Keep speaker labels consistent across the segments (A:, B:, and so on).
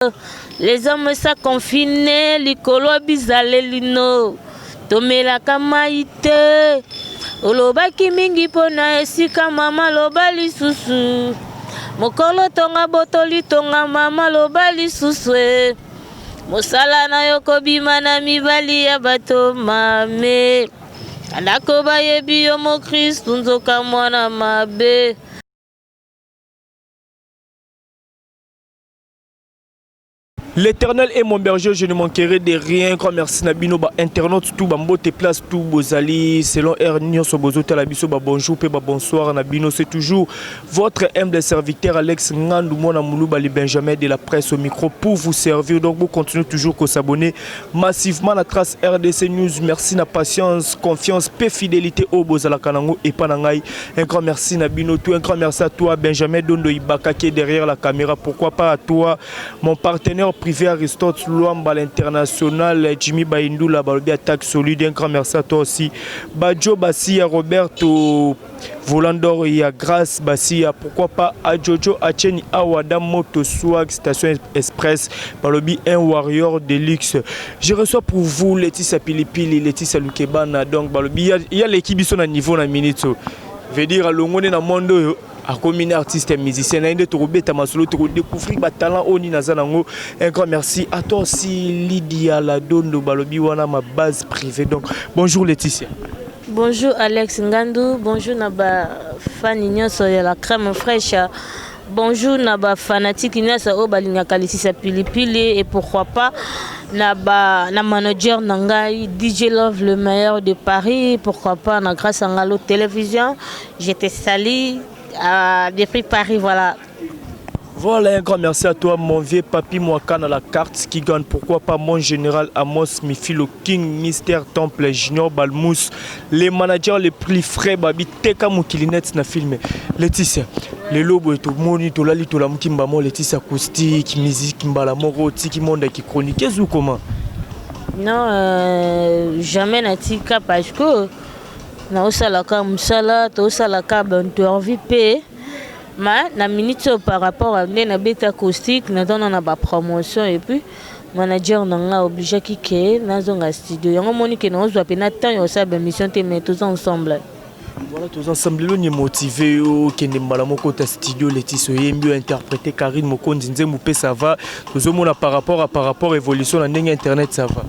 A: Les hommes sa confine likolo ya bizaleli no tomelaka mai te olobaki mingi mpo na esika mama loba lisusu mokolo tonga botoli tonga mama loba lisusu e mosala na yo kobima na mibali ya bato mame andako bayebi yo mokristu nzoka mwana mabe.
B: L'Éternel est mon berger, je ne manquerai de rien. Grand merci na bino ba internautes tout ba mbote place tout bozali selon heure nyonso bozotala biso ba bonjour pe ba bonsoir na bino. C'est toujours votre humble serviteur Alex Ngandou mwana muluba le Benjamin de la presse au micro pour vous servir. Donc vous continuez toujours ko s'abonner massivement na Trace RDC News. Merci na patience, confiance pe fidélité au bozalaka nango epa na ngai. Un grand merci na bino tout, un grand merci à toi Benjamin Dondo Ibaka qui est derrière la caméra. Pourquoi pas à toi mon partenaire privé Aristote Luamba l'international Jimmy Baindula balobi attaque solide. Un grand merci à toi aussi Badjo Bassia Roberto Volandor ya Grâce Bassia, pourquoi pas à Jojo Acheni Awada Moto Swag Station Express balobi un warrior de luxe. Je reçois pour vous Laetitia Pilipili, Laetitia Lukebana. Donc balobi il y a l'équipe biso na niveau na minute. Veut dire alongone na monde oyo akomi na artiste musicien na ye nde tokobeta masolo tokodécouvrir batalent oyo nini aza nango. Un grand merci à toi aussi Lydia Ladondo balobi wana ma base privée. Donc bonjour Laetitia.
A: Bonjour Alex Ngandou, bonjour na ba fani nyonso ya la crème fraîche. Bonjour na ba fanatique nyonso oyo balingaka Laetitia Pilipili et pourquoi pas na ba na manager na ngai DJ Love le meilleur de Paris, pourquoi pas na grâce à Ngalo Télévision. Je te salue depuis Paris, voilà.
B: Voilà, un grand merci à toi, mon vieux Papi Mwakana, la carte qui gagne. Pourquoi pas mon général Amos Mifilo King, Mister Temple, Junior Balmous, les managers les plus frais, Babi Teka Mokilinet na film. Laetitia, les lobos et tout, moni, tolali, tolamuki mbamo, Laetitia acoustique, musique, mbala moko, tiki monde qui chronique, ou comment?
A: Non, jamais natika parce que naosalaka mosala, tosalaka bainterview mpe ma na minute oyo par rapport à nde nabeta acoustique, nazana na bapromotion et puis manager na nga obligeaki ke nazonga studio. Yango moni ke naozwa mpe temps ya kosala bamission te, mais toza ensemble.
B: Voilà, toza ensemble. Lelo ni motivé yo okende mbala moko ta studio Laetitia, oyembi, ointerprété Karine Mokonzi nzembo mpe ça va. Tozomona par rapport évolution na ndenge internet, ça va.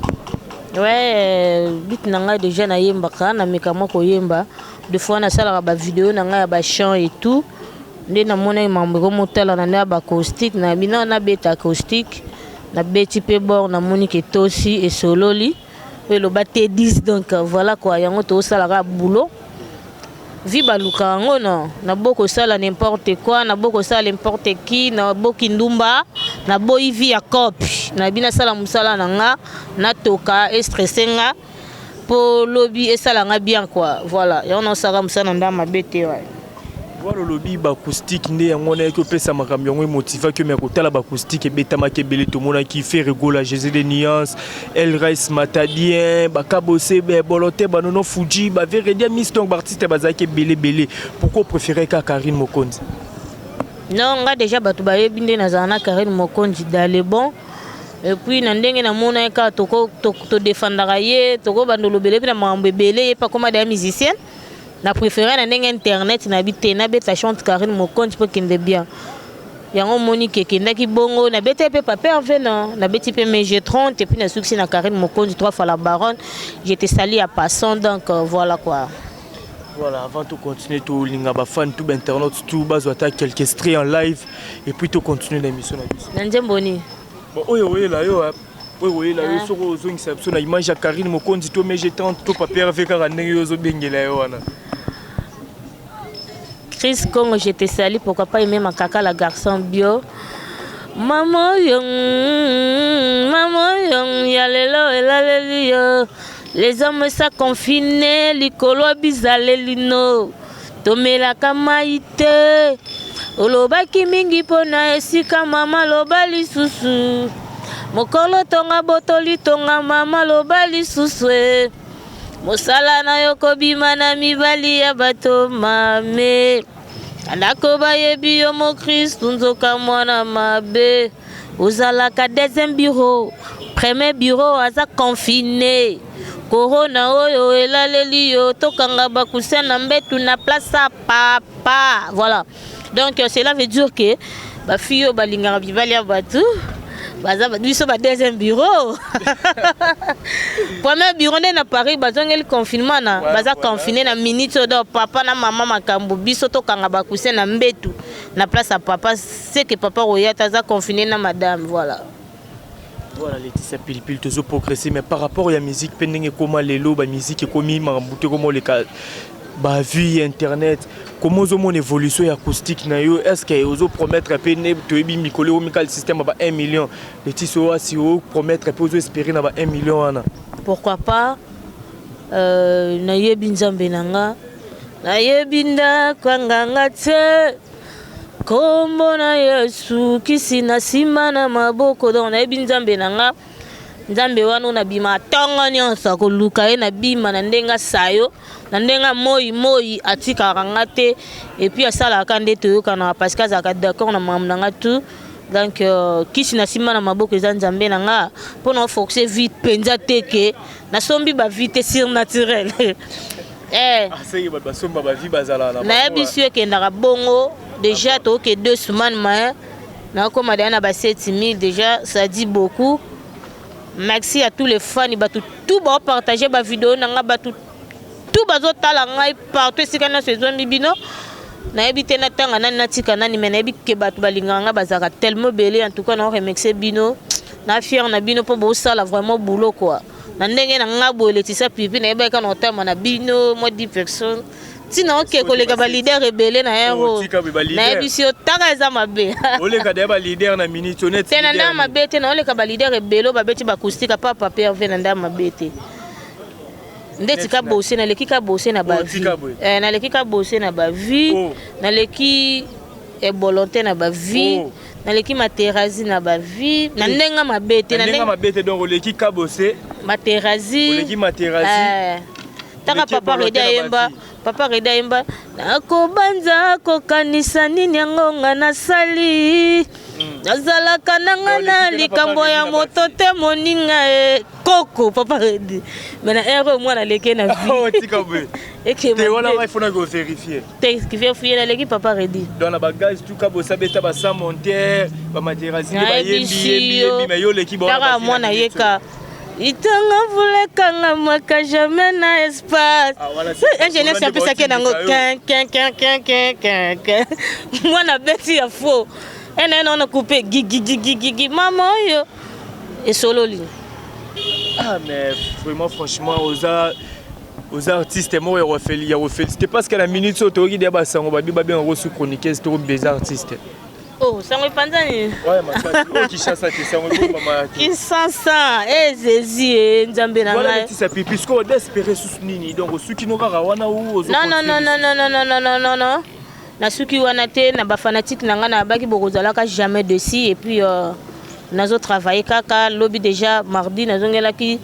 A: Ouais, but na ngai déjà nayembaka, nameka mwa koyemba. Des fois nasalaka bavideo na ngai ya bachant et tout. Nde namonaki mambo ekomotala na nde ya baacoustique na bino, nabeta acoustique, nabeti mpe bord, namoni ke tosi esololi oyo eloba te 10. Donc voilà quoi, yango tozosalaka boulot vi baluka yango. No nabo kosala n'importe quoi, nabo kosala n'importe qui, naboki ndumba, naboyi vie ya cope. Nayebi nasala mosala na nga, natoka estresse nga mpo lobi esala nga bien quoi. Voilà, yango naosalaka mosala na nda mabe te, ouais.
B: Voilà, olobi baacoustique nde yango wana eyaki opesa makambo yango emotivaki yo. Me kotala baacoustique ebetamaki ebele, tomonaki Ferre Gola, Jésus de Nuance, El Rice Matadien, bakabose bolo te, banono Fuji, baveredia miss. Donc baartiste bazalaki ebele ebele. Pourquoi préféré kaka Karine Mokonzi?
A: Non, nga déjà bato bayebi nde nazala na Karine Mokonzi dans le bon. Et puis na ndenge namona ye kaka todefendaka ye, tokobanda olobele mpe na makambo ebele. Ye mpe akoma deya musicienne. Na préféré na ndenge internet nayebi te, nabeta chante Karine Mokonzi mpo ekende bien. Yango omoni ke ekendaki bongo. Nabeti mpe Pape Hervé, non, nabeti mpe MG 30 et puis nasukisi na Karine Mokonzi, trois fois la baronne, je te salue en passant. Donc voilà quoi.
B: Voilà, avant de continuer, tolinga bafan tout, internaute tout bazwa ata quelques extraits en live et puis to continuer l'émission na biso.
A: Na nzembo nini?
B: Bon, oyo oyela yo, oyo oyela yo, soki ozongisa biso na image ya Karine Mokonzi to MG 30 to Pape Hervé, kaka ndenge yo ozobengela yo wana.
A: Chris Congo, je te salue. Pourquoi pas aimer ma kaka, la garçon bio. Maman yong, maman yong, ya lelo elaleli yo. Les hommes sa confiné, likolo bizaleli no. Tomelaka mai te. Olobaki mingi mpona esika mama loba lisusu. Mokolo tonga botoli tonga mama loba lisusu e. Mosala na yo kobima na mibali ya bato mame andako bayebi yo mokristu nzoka mwana mabe. Ozalaka deuxième bureau, premier bureau aza confiné. Corona oyo elaleli yo, tokanga bacoussin na mbetu na place ya papa. Voilà, donc cela veut dire que bafille oyo balingaka mibali ya bato baza biso ba deuxième bureau. Premier bureau nde na Paris bazongeli confinement na baza confiné na minute oyo. Donc papa na mama makambo, biso tokanga bacoussin na mbetu na place ya papa, c'est que papa koya te, aza confiné na madame, voilà.
B: Voilà, Laetitia Pilipili, tozo progresser, mais par rapport ya musique mpe, ndenge ekóma lelo, bamusique ekómi makambo te, ekóma oleka bavue internet. Comment ozomona évolution ya acoustique na yo? Est ce que ozopromettre mpe ne toyebi mikolo ekomi kaka système ya ba 1 million? Laetitia oyo asi opromettre mpe ozoespérer na ba 1 million wana?
A: Pourquoi pas? Nayebi Nzambe na nga, nayebi ndako ya nganga te, nkombo na Yesu, kisi na nsima na maboko. Donc nayebi Nzambe na nga, Nzambe wana oyo nabima ntongo nyonso koluka ye, nabima na ndenge asayo, na ndenge moi moi atikaka nga te, et puis asalaka nde toyokanaka, parce que azalaka d'accord na makambo na nga tout. Donc kisi na nsima na maboko eza Nzambe na nga. Mpo na oforce vie mpenza te ke nasombi bavie te, surnaturel eh.
B: Aseki bato basomba bavie bazala na
A: Nayebi si ekendaka bongo. Déjà toke 2 semaines ma nakokoma deya na ba 7000 déjà, ça dit beaucoup. Merci à tous les fans, bato tout baopartage bavideo na nga, bato tout bazotala ngai partout, esika nyonso ezwami bino. Nayebi te natanga nani, natika nani, mais nayebi ke bato balingaka nga bazalaka tellement ebele. En tout cas naoremercie bino na fier na bino mpo bosala vraiment boulot quoi. Na ndenge na nga boye, Laetitia Pipi, nayebaki kaka na otama na bino mwa 10 personnes, ntina oke koleka baleader ebele na yango. Nayebisi yo, taka eza mabe.
B: Oleka deya baleader na minute honnête.
A: Te, na ndenge mabe te, naoleka baleader ebele oyo babeti bacoustique pa Pape Herve. Na ndenge mabe te, ndeti ka bose, naleki ka bose na bavie, naleki ka bose na bavie, naleki ebolonte na bavie, naleki Materazi na bavie, na ndenge mabe te.
B: Na ndenge mabe te, donc oleki Kabose.
A: Materazi.
B: Oleki Materazi.
A: Taka Papa Redi ayemba, Papa Redi ayemba: "Nakobanza kokanisa nini yango nga nasali, nazalaka na nga na likambo ya moto te, moninga e koko." Papa Redi, mais na ere oyo mwana aleki na
B: vie. Wana ngai fona kovérifier.
A: Te, naleki Papa Redi.
B: Donc na bagage tuka bosa beta basa monter baMaterasi nde bayembi yembi yembi, mais yo oleki.
A: Taka mwana yeka itanga vulekangamaka jamais na espace. Ingénieur si apesaki nango kin kin kin kin kin kin, mwana beti ya faux ene ene wana coupe gigigigigigi, mama oyo esololi.
B: Ah mais vraiment, franchement, oza artiste moko ya kofélicité, parce que na minute oyo toyoki deya basango babi babengako su chroniqueuse, tokobi eza artiste.
A: Oh, sango epanzani.
B: Kinshasa te, sango ebombama.
A: Kinshasa ezezi e Nzambe na ngai.
B: Laetitia Pipi, sikoyo odespere susu nini? Donc osuki no kaka wana?
A: Non, non, non, non, non, non, non, non, non, non, nasuki wana te. Na bafanatique na ngai nayabaki bokozalaka jamais déçus. Et puis nazotravaille kaka. Lobi déjà mardi nazongelaki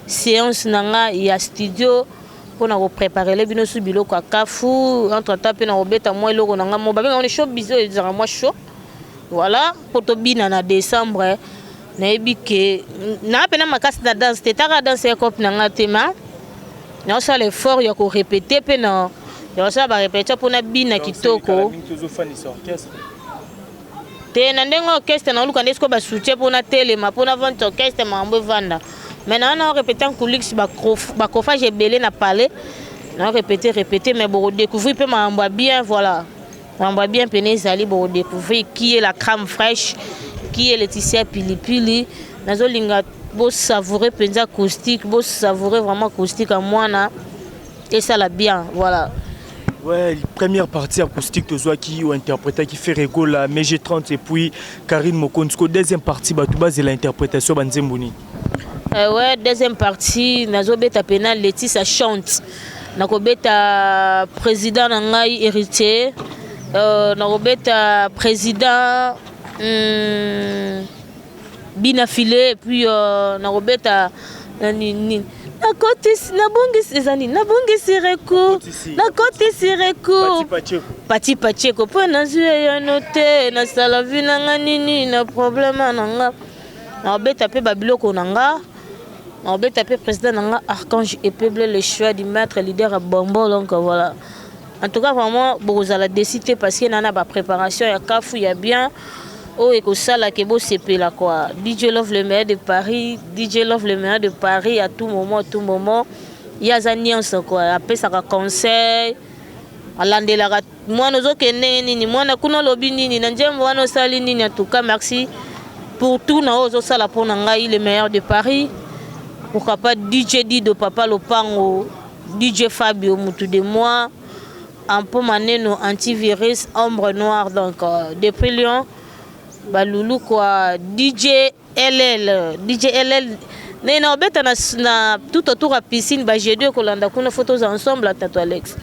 A: séance na ngai ya studio mpona kopreparele bino su biloko ya kafu. Entre temps mpe na kobeta mwa eloko na ngai mo babengaka ngo show biso, ezalaka mwa show, voilà, mpo tobina na décembre. Nayebi ke naa mpena makasi na danse te, taka danse ya cope na nga te, ma naosala effort ya korépéter mpe na ya kosala barépétition mpona bina kitoko.
B: Tozofandisa orchestre.
A: Te, na ndenge orchestre naoluka nde sikoyo basoutien mpona telema, mpona vente orchestre, makambo evanda. Mais na wana orépété en coulisse, bacoffrage ebele na palais, na répété répété, mais bokodécouvrir mpe makambo ya bien. Voilà, makambo ya bien pene ezali, bokodécouvrir qui est la crème fraîche, qui est Laetitia Pilipili. Nazolinga bosavoure mpenza acoustique, bosavoure vraiment acoustique ya mwana esala bien, voilà.
B: Ouais, première partie acoustique tozwaki ointerprétaki Ferre Gola, MG30 et puis Karine Mokonzi. Deuxième partie, bato bazela interprétation banzembo nini?
A: Ouais, deuxième partie nazobeta pena Laetitia chante. Nakobeta président na ngai Héritier, nakobeta président Bina Filé, et puis nakobeta Na nini nakotisi, nabungisi, eza nini, nabungisi recours, nakotisi recours. Pati Pacheco, mpo nazwi eyano te. Nasala vie na nga nini na problème na nga. Naobeta mpe babiloko na nga, naobeta mpe président na nga Archange Epeble, le choix du maître leader ya Bombo. Donc voilà, en tout cas vraiment bokozala déçus te, parce que na na bapréparation ya kafu ya bien oyo ekosalaka bosepela quoi. DJ Love, le meilleur de Paris, DJ Love, le meilleur de Paris, à tout moment, à tout moment ye aza nyonso quoi. Apesaka conseil, alandelaka mwana ozokende ndenge nini, mwana kuna olobi nini na nzembo wana, osali nini. En tout cas merci pour tout na oyo ozosala mpo na ngai, le meilleur de Paris. Pourquoi pas DJ Dido, Papa Lopango, DJ Fabio, mutu de moi Ampo Maneno, antivirus, ombre noire. Donc depuis Lyon, balulu quoi. DJ LL, DJ LL ndenge na obeta na tout autour ya piscine, bajeudi ekolanda kuna, fo toza ensemble. Atato Alex,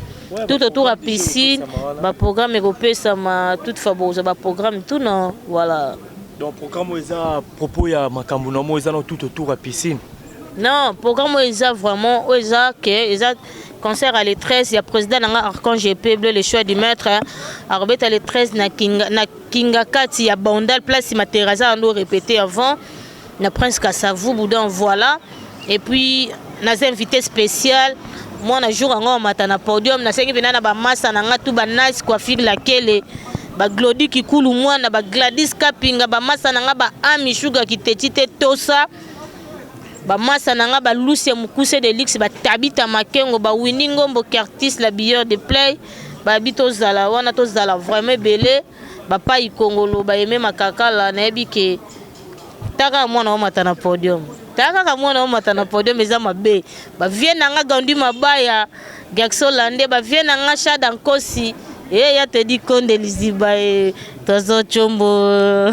A: tout autour ya piscine, baprogramme ekopesama. Toutefois bokozwa baprogramme tout na voilà.
B: Donc programme oyo eza propos ya makambo na mo eza na tout autour ya piscine?
A: Non, programme oyo eza vraiment, oyo eza ke eza concert à le 13 ya président na nga Archange Epeble, le choix du maître. Akobeta le 13 na Kinga, na Kinga kati ya Bandal, place Materaza ando répété avant na Prince Kasavubu. Donc voilà, et puis naza invité spécial. Mwana jour yango amata na podium, nasengi mpena na bamasa na nga tu, banasi coiffure lakele, baglodi Kikulu, mwana bagladys Kapinga, bamasa na nga baami Shuga Kiteti te tosa, bamasa na nga balusi ya mokuse de luxe, batabita Makengo, bawini Ngombo, Curtis la billeur de play. Babi tozala wana, tozala vraiment ebele. Bapai Kongolo bayeme makakala, nayebi ke taka mwana omata na podium, taka kaka mwana omata na podium eza mabe. Bavie na nga Gandi Mabaya, Garçon Lande, bavie na nga Shada Nkosi e ya Tedi Konde Liziba e tozo Tshombo.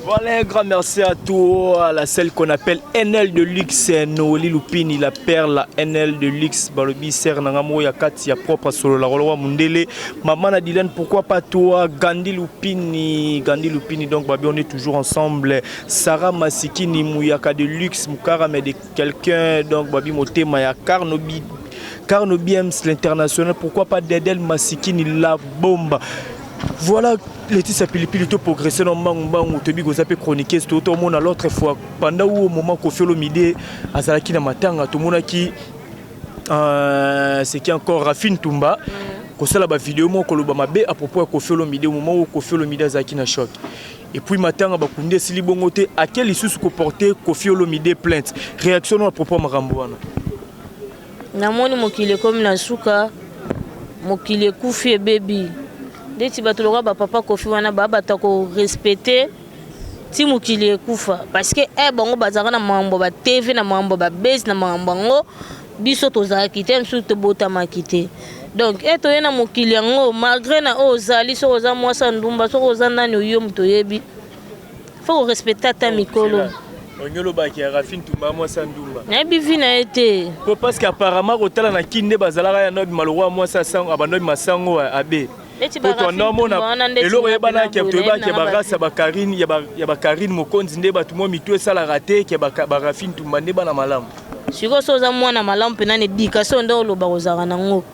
B: Voilà, un grand merci à toi, à la celle qu'on appelle NL de luxe, Noélie Lupini, la perle, la NL de luxe, Balobi, Ser Nangamo, Yakati, ya propre solo, la Roloa Mundele, Maman Adilène, pourquoi pas toi, Gandhi Lupini, Gandhi Lupini, donc Babi, on est toujours ensemble, Sarah Masikini, Mouyaka de luxe, Moukara, mais de quelqu'un, donc Babi Motema, ya Carnobi, Carno BMS, l'international, pourquoi pas Dedel Masikini, la bombe. Voilà, Laetitia Pilipili, to progresser dans mbangu mbangu, tobi koza pe chroniqueuse. To tomona l'autre fois pendant où au moment Koffi Olomide azalaki na matanga, tomonaki c'est qui encore, Rafine Tumba, kosala ba vidéo moko koloba mabe à propos ya Koffi Olomide au moment où Koffi Olomide azalaki na choc. Et puis matanga bakundi esili bongo te, ake lisusu koporter Koffi Olomide plainte. Réaction no à propos ya makambo wana?
A: Namoni mokili ekomi na suka, mokili ekufi, ebebi. Ndeti bato lokola bapapa Kofi wana baa bato ya korespecter ti mokili ekufa, parce que e bango bazalaka na makambo ba TV, na makambo babase, na makambo yango biso tozalaki te, mosusu tobotamaki te. Donc e toye na mokili yango malgré na oyo ozali, soki oza mwasi ya ndumba, soki oza nani, oyo moto oyebi, faut korespecter ata mikolo.
B: Ongi olobaki ya Rafine Tumba mwasi ya ndumba?
A: Nayebi vie na ye te.
B: Po parce que apparemment kotala na kini nde bazalaka ya ndo bima lokwa mwasi asango, abando bima sango abe.
A: Neti
B: po toandomona eloko oyebanaki, toyebaki ya barasi ya bakarine, ya bakarine Mokonzi, nde bato mwa mitu esalaka te ke barafine Tumba nde bana malamu.
A: Sikoyo so oza mwana malamu mpena na éducation nde oloba kozalaka nango,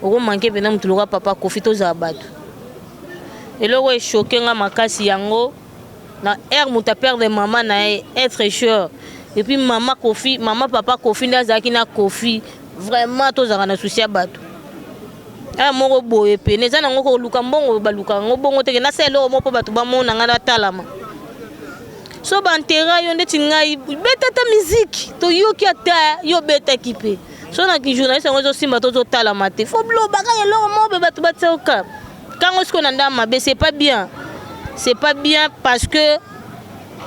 A: okomanke mpena motu lokola papa Kofi. Tozala bato. Eloko echoquer nga makasi yango na aire, moto aperdre mama na ye, être cher, et puis mama Kofi, mama papa Kofi nde azalaki na Kofi. Vraiment tozalaka na souci ya bato aya moko boye pene eza nango koluka mbongo, baluka yango bongo teke nasala eloko moko mpo bato bamona ngai natalama. So bantera yo ndeti ngai, beta ata miziki toyoki, ata yo obetaki mpe so na journaliste yango ezosimba, tozotalama te. Fo lobaka eloko moko mpe bato batioka kango sikoyo na ndambo mabe. C'est pas bien, c'est pas bien, parce que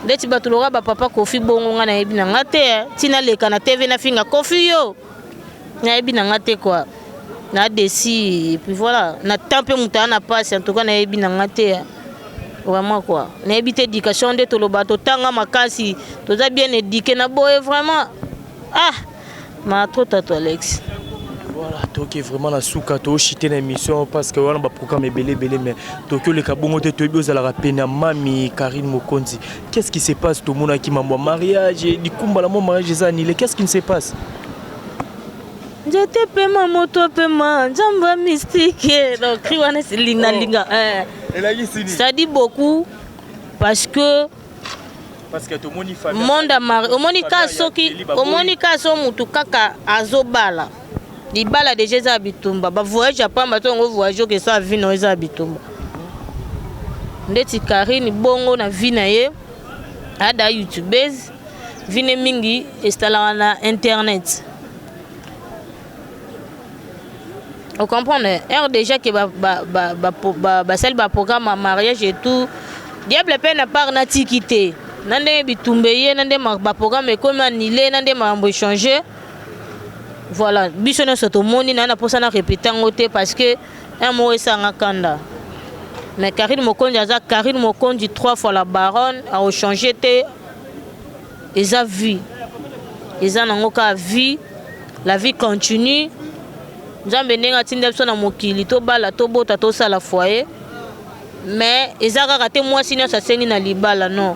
A: ndeti bato lokola bapapa Kofi bongo, ngai nayebi na nga te ntina leka na TV nafinga Kofi, yo nayebi na nga te quoi, na déçu. Et puis voilà, na temps mpe moto aya na pasi. En tout cas nayebi na nga te vraiment quoi, nayebi te. Éducation nde toloba, totanga makasi, toza bien éduqué na boye vraiment. Ah, ma trop, tato Alex.
B: Voilà. Toke vraiment na suka, toshite na émission parce que wana baprogramme ebele ebele, mais toki oleka bongo te. Toyebi ozalaka pene ya mami Karine Mokonzi. Qu'est-ce qui se passe? Tomonaki mambo ya mariage, likumba la mo mariage eza annulé. Qu'est-ce qui ne se passe?
A: Nzete pema, moto pema, nzambe ya mystique. Donc cri wana nalinga.
B: Elakisi nini?
A: Ça dit beaucoup parce que
B: Parce que tomoni
A: monde amari, omoni ka soki omoni ka so mutu kaka azobala, libala déjà eza ya bitumba. Bavoyage ya pamba to yango voyage oke esa vie na yo eza ya bitumba. Ndeti Karine bongo na vie na ye ada youtubeuse, vie ne mingi esalaka na internet, ocomprendre? Heure déjà ke basali baprogramme ya mariage et tout, diable mpe na part natiki te na ndenge bitumba eye, na nde baprogramme ekomi annulé, na nde makambo échange. Voilà, biso nyonso tomoni na mposa na répéter yango te parce que un moko esanga kanda. Mais Karine Mokonzi aza Karine Mokonzi, trois fois la baronne, aochange te. Eza vie, eza nango kaka vie, la vie continue. Nzambe ndenge atinda biso na mokili, tobala, tobota, tosala foyer, mais eza kaka te mwasi nyonso asengi na libala, non.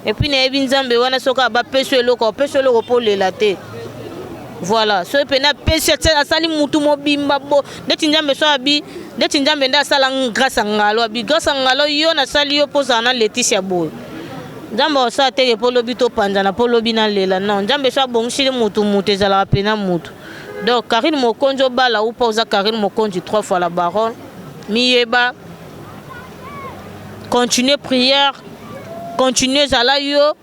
A: Et puis nayebi Nzambe wana, soki bapesi eloko, apesi eloko mpo olela te. Voilà, soki pene apesi, asali mutu mobimba bo ndeti Nzambe so abi, ndeti Nzambe nde asala grâce ya ngalo, abi grâce ya ngalo yo nasali yo mpo ozala na Leticia boye. Nzambe akosala teke mpo lobi topanzana, mpo lobi nalela, non. Nzambe so abongisili mutu, mutu ezalaka pena mutu. Donc Karine Mokonzi, obala upa, oza Karine Mokonzi, trois fois la baronne. Miyeba, continue prière, continue, ezala yo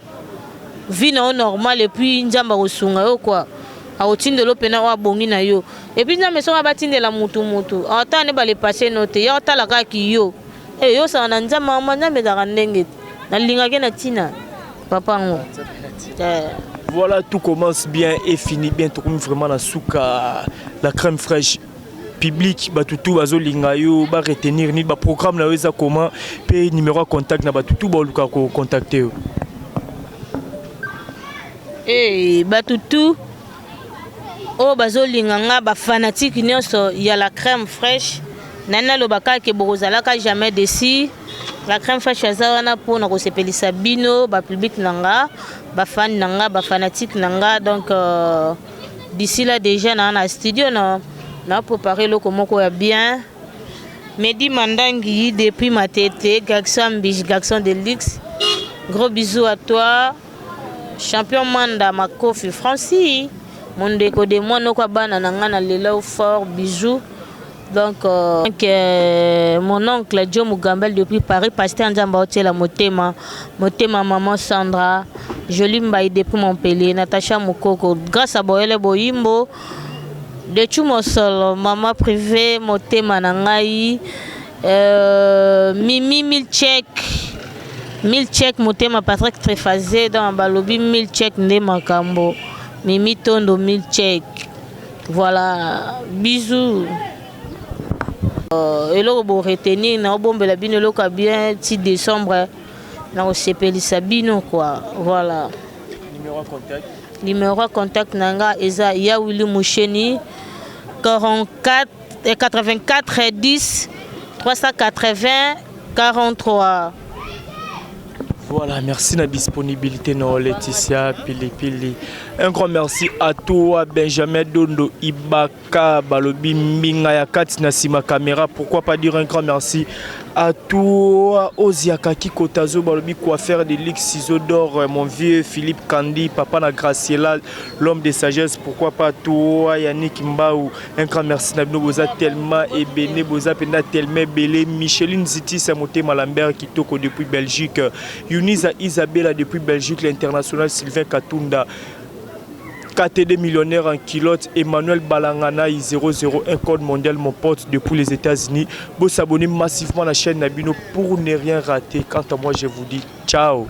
A: vie na yo normal. Et puis Nzambe akosunga yo quoi, akotindela mpena oyo abongi na yo. Et puis Nzambe soki abatindela mutu, mutu atala nde balepase no te, ya otala kaka yo e yo osala na Nzambe. Mama, Nzambe ezalaka ndenge nalingaki na ntina papa yango.
B: Voilà, tout commence bien et finit bien. Tokomi vraiment na suka, la crème fraîche. Public batutu bazolinga yo, ba retenir ni ba programme na yo eza comment, pe numéro ya contact na batutu baluka ko contacter yo?
A: Eh, batutu oyo bazolinga nga, bafanatike nyonso ya la crème fraîche, nani naloba kaka ke bokozalaka jamais déçus. La crème fraîche aza wana mpona kosepelisa bino, bapublic na nga, bafani na nga, bafanatike na nga. Donc d'ici là déjà naa na studio na préparé eloko moko ya bien. Medi Mandangi depuis Matete, Garçon Mbich, garçon de luxe, gros bisous à toi. Champion Manda Makofi Francis, mon ndeko de moi, noko bana na nga na lela fort, bisous. Donc, mon oncle Joe Mugambel depuis Paris, pasteur Nzamba Otiela Motema, Motema maman Sandra, Jolie Mbaye depuis Montpellier, Natacha Mukoko, grâce à Boyele Boyimbo, de Chumosolo, maman privée, Motema na ngai, Mimi Milchek, Milchek Motema Patrick Trefazé, dans balobi Milchek nde makambo, Mimi Tondo Milchek. Voilà, bisous. Eloko boretenir, naobombela bino eloko ya bien ti décembre, nakosepelisa bino quoi, voilà.
B: Numéro ya contact?
A: Numéro ya contact na nga eza ya Willi Musheni, 44 84 10 380 43.
B: Voilà, merci la disponibilité, non, Laetitia Pilipili. Un grand merci à toi, Benjamin Dondo Ibaka, Balobi Mbinga ya kati na sima caméra. Pourquoi pas dire un grand merci à toi, Oziaka Kikotazo, Balobi coiffeur de luxe, ciseaux d'or, mon vieux Philippe Kandi, papa na Graciela, l'homme de sagesse. Pourquoi pas toi, Yannick Mbaou. Un grand merci na bino, boza tellement ebene, boza penda tellement ebele. Micheline Ziti, Motema Lambert Kitoko depuis Belgique. Yunisa Isabella depuis Belgique, l'international Sylvain Katunda. KTD millionnaire en culotte, Emmanuel Balangana 001 code mondial, mon pote depuis les États-Unis. Vous s'abonner massivement à la chaîne na bino pour ne rien rater. Quant à moi, je vous dis ciao.